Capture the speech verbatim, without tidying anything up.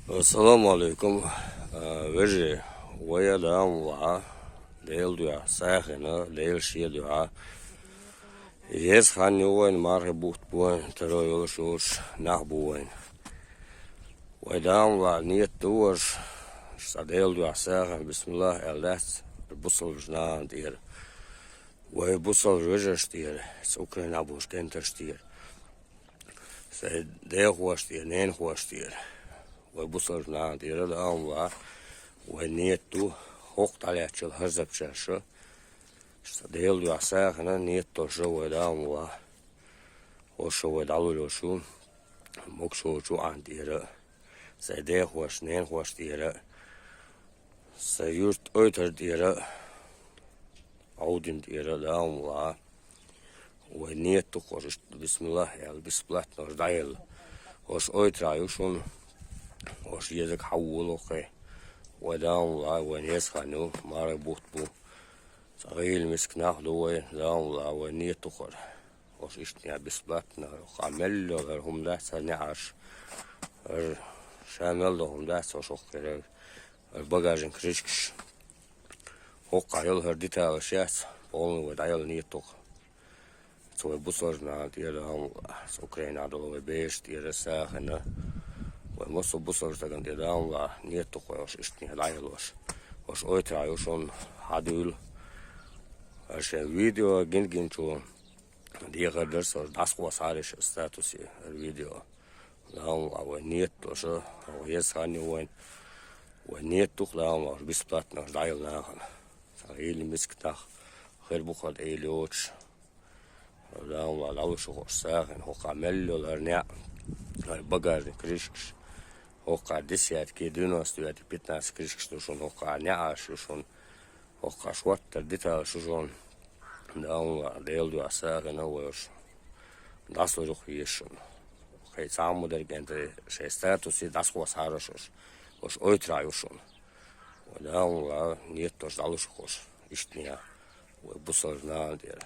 Ассаламу Ӏалайкум, а, вежарий, вай а Дала мукъалахь, Делан дуьхьа сагӀина, Дела шен дуьхьа. Еза хан ю вайна, мархий бутт бу вайна, таро йолуш йолуш нах бу вайна. Вай Дала мукъалахь нийят ду вайша, цхьа Делан дуьхьа сагӀина, бисмиллахӀ аьлла дац, бусалба нахана тӀера. Вай бусалба вежаршна тӀера, цу Украинахь болчу кӀентаршна тӀера. Сайн дехошна тӀера, ненахошна тӀера. Вай бусалба нахана тӀера Дала мукъалахь, вай нийят ду, хӀокху дӀалаьттачул хӀара запчаша, цхьа Делан дуьхьа сагӀина нийят долуш вай Дала мукъалахь. ХӀорш вай дӀалур йолуш ю, могуш волчу Ӏан тӀера, сайн дехошна, ненахошна тӀера, сайн юьртан ойтар тӀера, Ӏовдина тӀера Дала мукъалахь. Вай нийят ду хӀорш иштта, бисмиллахӀ аьлла, бесплатно хӀорш дӀаелла. ХӀорш ойтарахь ю шуна, хӀорш езарг хьан волу кхе. Вай Дала мукъалахь, вайн еза хан ю, мархий бутт бу. Цхьа гӀийла миска нах ду вай, Дала мукъалахь, вай нийят ду хӀара. ХӀорш иштта бесплатно, хӀара мел йолу хӀара хӀума дац, хӀара неӀарш, хӀара ша мел долу хӀума дац, хӀорш хӀокху хӀара багажник крышкаш. ХӀокхахь йолу хӀара деталаш яц, полный вай дӀаелла нийят ду-кх. Цу вай бусалба нахана тӀера Дала мукъалахь, цу Украинахь долу вай берашна тӀера сагӀина. Вай массо а бусалба стагана тӀера Дала мукъалахь, нийят ду-кх вай хӀорш иштта дӀаелла хӀорш. ХӀорш ойтарахь ю шуна, хьадуьйла. ХӀара шайн видео гина-гиначо дехар дара со, дӀасакхоссахьара шу статусе хӀара видео. Дала мукъалахь, вай нийят долуш, хӀокху еза хан ю вайна. Вай нийят ду-кх Дала мукъалахь, бесплатно хӀорш дӀаелла нахана. Цхьа гӀийла миска нах хир бу хӀара, Ӏийла йоцуш. Дала мукъалахь, дӀалуш ю хӀорш сагӀина, хӀокхахь мел йолу хӀара неӀ, хӀара багажник крышкаш. ХӀокхахь десятки, девяносто девятки, пятнадцать крышкаш ду шуна, хӀокхахь неӀарш ю шуна. ХӀокхахь шорттара деталаш ю шуна. Дала мукъалахь, Делан дуьхьа сагӀина вай хӀорш дӀасалур ю-кх шуна. Кхин цхьа а ма дара, кӀентий, шайн статусе дӀасакхоссахьара хӀорш. ХӀорш ойтарахь ю шуна. Вай Дала мукъалахь, нийят долуш дӀалуш ю-кх хӀорш иштта, вай бусалба нахана тӀера.